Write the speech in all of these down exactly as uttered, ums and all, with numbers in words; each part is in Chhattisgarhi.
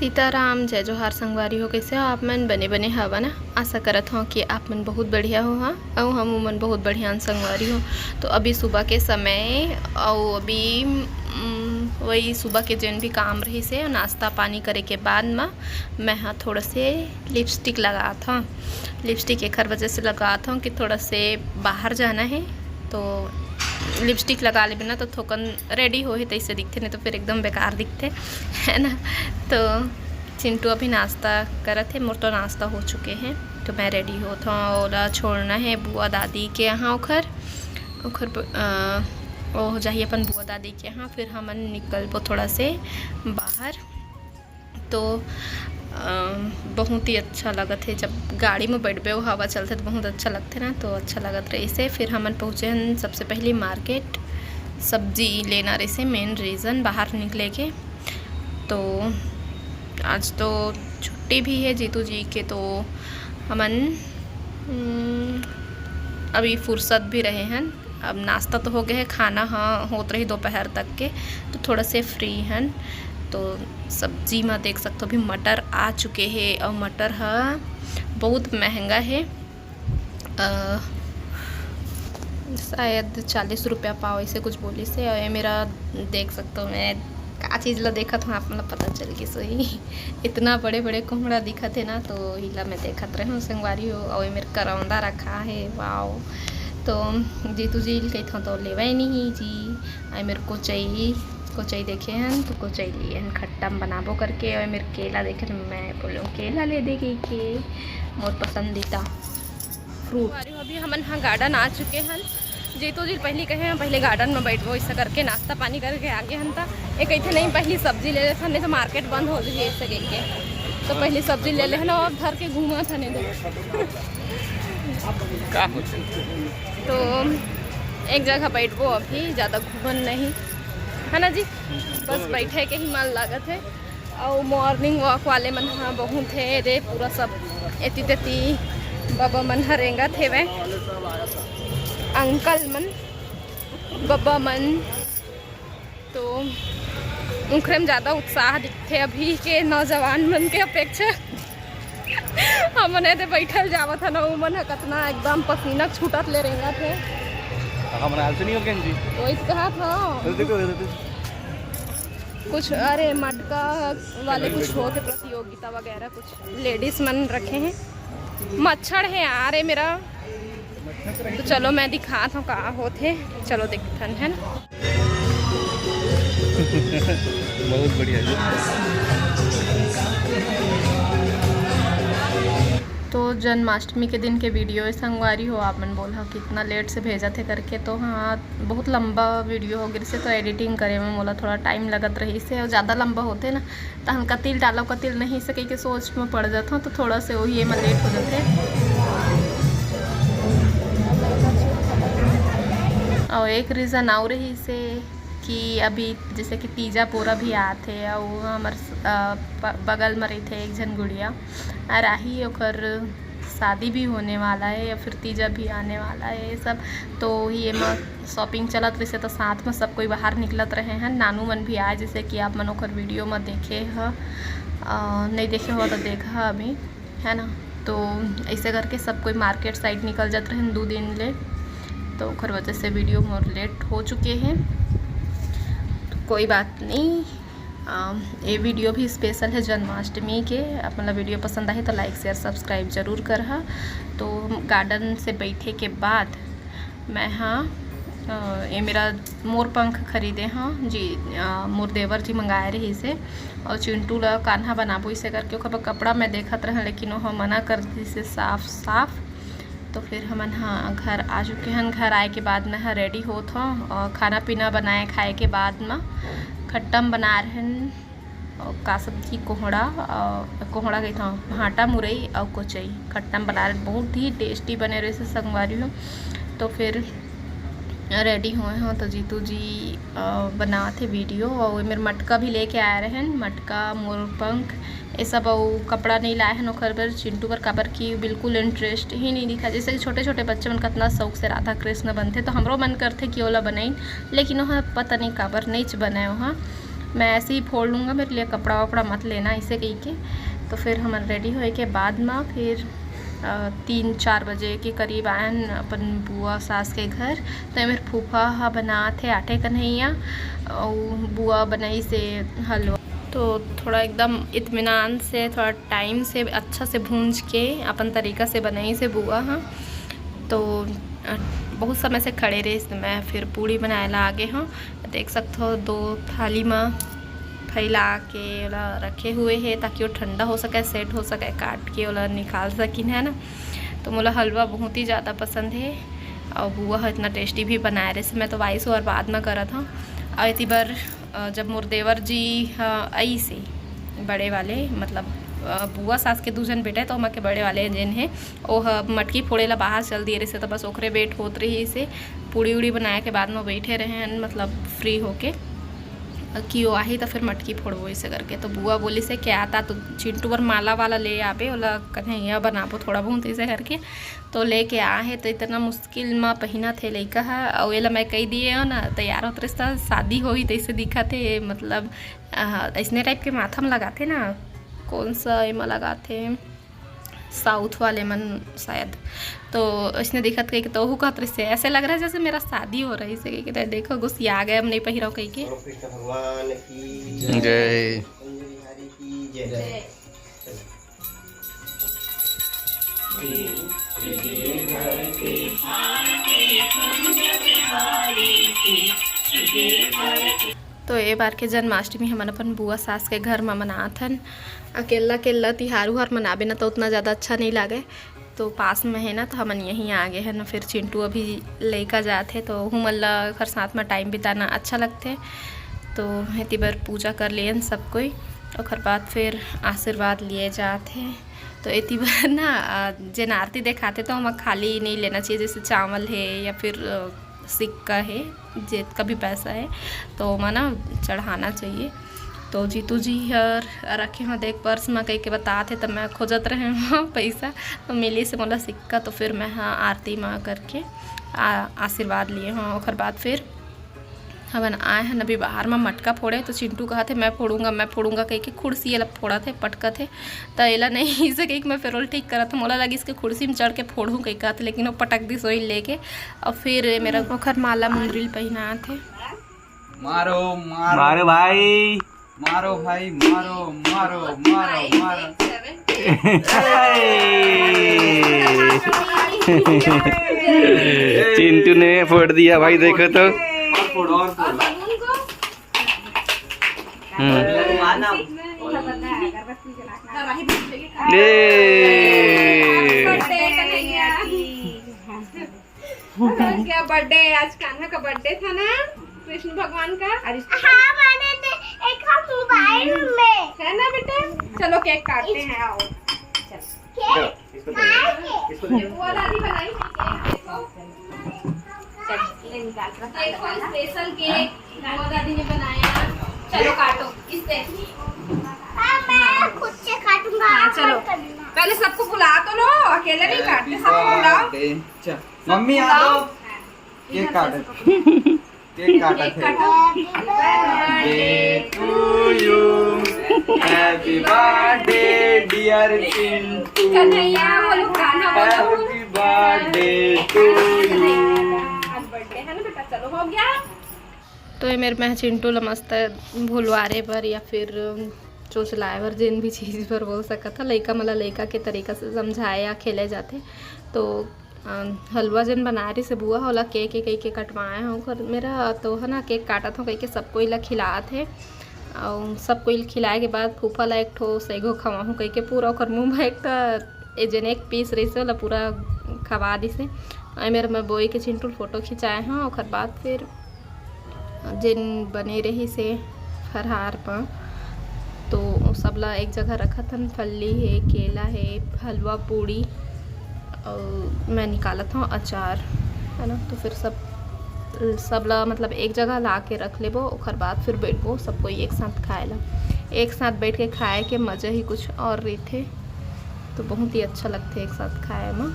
सीताराम, जय जोहार संगवारी हो। कइसे हो आप मन? बने बने हवा ना? आशा करत हव कि आप मन बहुत बढ़िया हो। हाँ, अउ हम मन बहुत बढ़िया हन संगवारी हो। तो अभी सुबह के समय, अउ अभी, उम, वही सुबह के जेन भी काम रहिस हे, नाश्ता पानी करे के बाद म मैं ह थोड़ा से लिपस्टिक लगात हव। लिपस्टिक एखर वजह से लगात हव कि थोड़ा से बाहर जाना हे, तो लिपस्टिक लगा लेबे ना, तो थोकन रेडी होही तइसे दिखथे, नहीं तो फिर एकदम बेकार दिखथे, है ना। तो चिंटू अभी नाश्ता करत हे, मोर तो नाश्ता हो चुके हे, तो मैं रेडी होत हव। ओला छोड़ना हे बुआ दादी के यहाँ, ओखर, ओखर ब-, अ, ओ जाही अपन बुआ दादी के यहाँ, फिर हमन निकलबो थोड़ा से बाहर। तो अ, बहुत ही अच्छा लगत हे, जब गाड़ी में बैठबे, वो हवा चलथे तो बहुत अच्छा लगथे ना, तो अच्छा लगत रहिस हे। फिर हमन पहुँचे हन सबसे पहले मार्केट, सब्जी लेना रहिस हे, मेन रीज़न बाहर निकले के। तो आज तो छुट्टी भी हे जीतू जी के, तो हमन, हम्म, अभी फुर्सत भी रहे हन। अब नाश्ता तो हो गए हे, खाना ह होत रही दोपहर तक के, तो थोड़ा से फ्री हन। तो सब्जी में देख सकते हो, अभी मटर आ चुके हे, और मटर ह बहुत महंगा हे। अ, शायद चालीस रुपया पाव, ऐसे कुछ बोलिस हे। और ये मेरा, देख सकते हो, मैं का चीज़ ला देखत हूँ, आप मन ला पता चल गिस होही। इतना बड़े बड़े कोहड़ा दिखत हे ना, तो इला मैं देखत रहूँ संगवारी हो। और ये मेर करौंदा रखा हे, वाओ। तो जीतू जी ल कहिथों तो लेवय नहीं जी। और ये मेर कोचई, कोचई देखे हन तो कोचई लिए हन, खट्टा में बनाबो करके। और ये मेर केला देखे हन, मैं बोलूँ केला ले दे के, के मोर पसंदीदा फ्रूट। अभी हमन ह गार्डन आ चुके हन। जीतू जी पहली कहे हम पहले गार्डन में बैठबो, ऐसा करके नाश्ता पानी करके आगे हन। त ये कहिथे नहीं, पहली सब्जी ले लेथन, नहीं तो मार्केट बंद हो जाही, ऐसे कह के। तो पहली सब्जी ले लेहन और घर के घूमत हन इधर। का होथे? तो एक जगह बैठबो, अभी ज़्यादा घूमन नहीं, है ना जी, बस बैठे के ही मन लागत हे। अउ मॉर्निंग वॉक वाले मन ह बहुत हे रे, पूरा सब एती तेती बबा मन ह रेंगत हेवय, अंकल मन, बबा मन। तो उखरे में ज़्यादा उत्साह दिखथे अभी के नौजवान मन के अपेक्षा। हमन एदे बैठल जावत हन, उमन ह कतना एकदम पसीना छूटत ले रेंगत हे। हमन आलसी नहीं हो गए जी। वही तो कहा था। देखो, देखो। कुछ, अरे, मटका वाले कुछ होत हे प्रतियोगिता वगैरह, कुछ लेडीज मन रखे हैं। मच्छर है यार, ये मेरा। तो चलो, मैं दिखात हूँ का होत हे। चलो, देखथन, है ना। बहुत बढ़िया जी। तो जन्माष्टमी के दिन के वीडियो ए संगवारी हो, आप मन बोलहा कितना लेट से भेजत हे करके। तो हाँ, बहुत लंबा वीडियो हो गिस हे, तो एडिटिंग करे में मोला थोड़ा टाइम लगत रहिस हे, और ज़्यादा लंबा होथे ना, तहन कतिल डालो, कतिल नहीं, से कहिके सोच में पड़ जात हूँ, तो थोड़ा से वही एमा लेट हो जाथे। और एक रीज़न और रहिस हे कि अभी जैसे कि तीजा पूरा भी आत हे, और हमर, अ, प-, बगल में रहिथे एक झन गुड़िया, और आही ओकर शादी भी होने वाला है या फिर तीजा भी आने वाला है, ये सब। तो ये म शॉपिंग चलत रहिसे, तो साथ में सब कोई बाहर निकलत रहे हैं। नानू मन भी आए, जैसे कि आप मन ओकर वीडियो में देखे ह, अ, नहीं देखे हो तो देखा अभी, है ना। तो ऐसे करके सब कोई मार्केट साइड निकल जात रहे दो दिन ले, तो ओकर वजह से वीडियो मोर लेट हो चुके हैं। तो कोई बात नहीं, अम, ये वीडियो भी स्पेशल है जन्माष्टमी के। आप मन ला वीडियो पसंद आही तो लाइक, शेयर, सब्सक्राइब जरूर करहा। तो गार्डन से बैठे के बाद मैं हाँ, अ, ये मेरा मोर पंख खरीदे हाँ जी, अ, मोर देवर जी मंगाए रहिसे, और चिंटू ला कान्हा बनाबो इसे करके ओकर बर कपड़ा मैं देखत रहें, लेकिन ओह मना कर दिसे साफ साफ। तो फिर हमन ह घर आ चुके हन। घर आए के बाद मैं ह रेडी होत हव और खाना पीना बनाए खाए के बाद म खट्टम बना रहेन। और का सब्जी, कोहड़ा, अ, कोहड़ा कहिथव, भांटा मुरई और कोचई खट्टम बना रहेन। बहुत ही टेस्टी बने रहिसे संगवारी हो। तो फिर रेडी होए हव तो जीतू जी, अ, बनात हे वीडियो। और मेर मटका भी लेके आए रहेन, मटका, मोर पंख, ये सब। अउ कपड़ा नहीं लाए हन ओखर बर, चिंटू बर, काबर कि बिल्कुल इंटरेस्ट ही नहीं दिखा। जैसे कि छोटे छोटे बच्चे मन कतना शौक से राधा कृष्ण बनथे, तो हमरो मन करथे कि ओला बनाइन, लेकिन ओह पता नहीं काबर नइच बनाए ओह। मैं ऐसे ही फोड़ लूँगा, मेरे लिए कपड़ा वपड़ा मत लेना, ऐसे कही के। तो फिर हमन रेडी होए के बाद में फिर अ, तीन चार बजे के करीब आयन अपन बुआ सास के घर। तो ये मेरे फूफा ह बनात हे आटे कन्हैया, और बुआ बनाई से हलवा। तो थोड़ा एकदम इत्मीनान से, थोड़ा टाइम से, अच्छा से भूंज के अपन तरीका से बनाई से बुआ ह। तो अ, बहुत समय से खड़े रहे, इसलिए मैं फिर पूड़ी बनाए ला आगे हूँ। देख सकते हो, दो थाली में फैला के ओला रखे हुए हे, ताकि वो ठंडा हो सके, सेट हो सके, काट के ओला निकाल सकिन, है ना। तो मोला हलवा बहुत ही ज़्यादा पसंद हे, और बुआ ह इतना टेस्टी भी बनाए रहे। मैं तो वॉइस ओवर बाद में करत हूँ। और इतनी बार अ, जब मोर देवर जी ह आई से बड़े वाले, मतलब अ, बुआ सास के दू झन बेटा हे, तो ओमा के बड़े वाले जेन हे, ओह मटकी फोड़े ला बाहर चल दिए रहिसे, तो बस ओकरे वेट होत रहिसे। पूड़ी उड़ी बनाए के बाद में बैठे रहे हन, मतलब फ्री होके कि वो आही तो फिर मटकी फोड़बो, ऐसे करके। तो बुआ बोलिसे, "क्या आता तो चिंटू बर माला वाला ले आबे, ओला कन्हैया बनाबो थोड़ा बहुत," ऐसे करके। तो लेके आ हे, तो इतना मुश्किल में पहिनत हे लइका ह। अउ एला मैं कही दिए हो ना, तैयार होत रहिस त शादी होही तइसे दिखत हे, मतलब अ, अइसने टाइप के माथा में लगाथे ना, कौन सा एमा लगाथे, साउथ वाले मन शायद। तो अइसने दिखत कहिके तो ओहू कहत रहिसे, "ऐसे लग रहा है जैसे मेरा शादी हो रहा है," इसे कहिके। तो देखो, गुस्सिया गए, अब नहीं पहिरव कहिके। कृष्ण भगवान की जय। कुंज बिहारी की जय। तो ए बार के जन्माष्टमी हमन अपन बुआ सास के घर म मनात हन। अकेल्ला अकेल्ला तिहार उहार मनाबे ना, तो उतना ज़्यादा अच्छा नहीं लागे। तो पास में है ना, तो हमन यहीं आ गए हैं ना। फिर चिंटू अभी लइका जात हे, तो ओहू मन ला ओखर साथ में टाइम बिताना अच्छा लगथे। तो एती बर पूजा कर लेन सब कोई, ओखर बाद फिर आशीर्वाद लिए जात हे। तो एती बर ना, अ, जेन आरती देखाथे, तो ओमा खाली नहीं लेना चाहिए, जैसे चावल है या फिर, अ, सिक्का है, जेतका भी पैसा है, तो ओमा ना चढ़ाना चाहिए। तो जीतू जी हर रखे हो देख पर्स में कहिके बतात हे, तो मैं खोजत रहे हो पैसा, तो मिलिस मोला सिक्का, तो फिर मैं हा आरती में करके आ, आशीर्वाद लिए हो। ओखर बाद फिर हमन आए हन अभी बाहर में मटका फोड़े, तो चिंटू कहत हे, "मैं फोड़ूंगा, मैं फोड़ूंगा," कहिके खुर्सी एला फोड़त हे, पटकत हे। त एला नहीं इसे कहिके मैं फिर ओला ठीक करत हूँ। मोला लगिस के खुर्सी में चढ़ के फोड़हूँ कहिके कहत हे, लेकिन वो पटक दिस ओही लेके। और फिर मेरा ओखर माला मुंदरी ल पहिनात हे। मारो, मारो। मारो भाई। मारो भाई, मारो, मारो, मारो, मारो। चिंटू ने फोड़ दिया भाई, देखो तो। और फोड़ो, और फोड़ो। हम्म। ए। क्या बर्थडे, आज कान्हा का बर्थडे था ना, कृष्ण भगवान का। अरे हाँ, मैंने दे-, एक हाथ मोबाइल में। है ना बेटा, चलो केक काटते हैं, आओ। चलो। केक? ये बुआ दादी बनाई है केक, देखो। चलो, ये निकाल के रख। देखो, स्पेशल केक बुआ दादी ने बनाया। चलो काटो, इससे। हाँ, मैं खुद से काटूंगा, हाँ, चलो। पहले सबको बुला तो लो, अकेले नहीं काटते, सबको बुलाओ। अच्छा, मम्मी आ जाओ। केक काट। केक काटा थे। Happy birthday to you, happy birthday dear Chintu, Kanhaiya बोलो, गाना बोलो। Happy birthday to you। आज बर्थडे है ना बेटा, चलो हो गया। तो ये मेरे मैं चिंटू ला मस्त भुलवारे बर या फिर चोचलाए बर, जेन भी चीज़ बर बोल सकत ह, लइका मन ला लइका के तरीका से समझाए या खेले जाथे। तो अ, हलवा जेन बनाए रहिस हे बुआ, ओला केक के कहिके कटवाए हूँ। ओकर मेरा तो है ना, केक काटत हूँ कहिके सब कोई ला खिलात हे। अउ सब कोई ला खिलाए के बाद फूफा ला एक ठो सैगो खवाहूँ कहिके पूरा ओकर मुँह में एक ठो ए जेन एक पीस रहिस हे, ओला पूरा खवा दिस हे। अउ मेरा मैं बोई के चिंटू फोटो खिंचाए हूँ। ओकर बाद फिर जेन बने रहिस हे फरहार म, तो ओ सब ला एक जगह रखत हन। फल्ली हे, केला हे, हलवा पूड़ी, अउ मैं निकालत हूँ अचार, है ना। तो फिर सब, सब ला मतलब एक जगह ला के रख लेबो, ओकर बाद फिर बैठबो सब कोई एक साथ खाए ला। एक साथ बैठ के खाए के मज़ा ही कुछ और रहिथे। तो बहुत ही अच्छा लगथे एक साथ खाए म।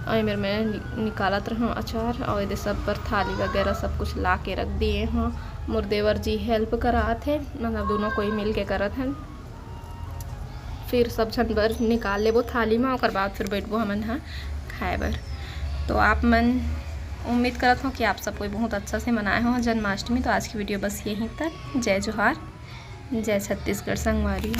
और मेर मैं नि-, निकालत रहूँ अचार, और एदे सब पर थाली वगैरह सब कुछ ला के रख दिए हूँ। मोर देवर जी हेल्प करात हे, मतलब दोनों कोई मिल के करत हन। फिर सब झन बर निकाल लेबो थाली में, ओकर बाद फिर बैठबो हमन ह खाए बर। तो आप मन, उम्मीद करत हो कि आप सब कोई बहुत अच्छा से मनाए हो जन्माष्टमी। तो आज की वीडियो बस यहीं तक। जय जोहार, जय छत्तीसगढ़ संगवारी।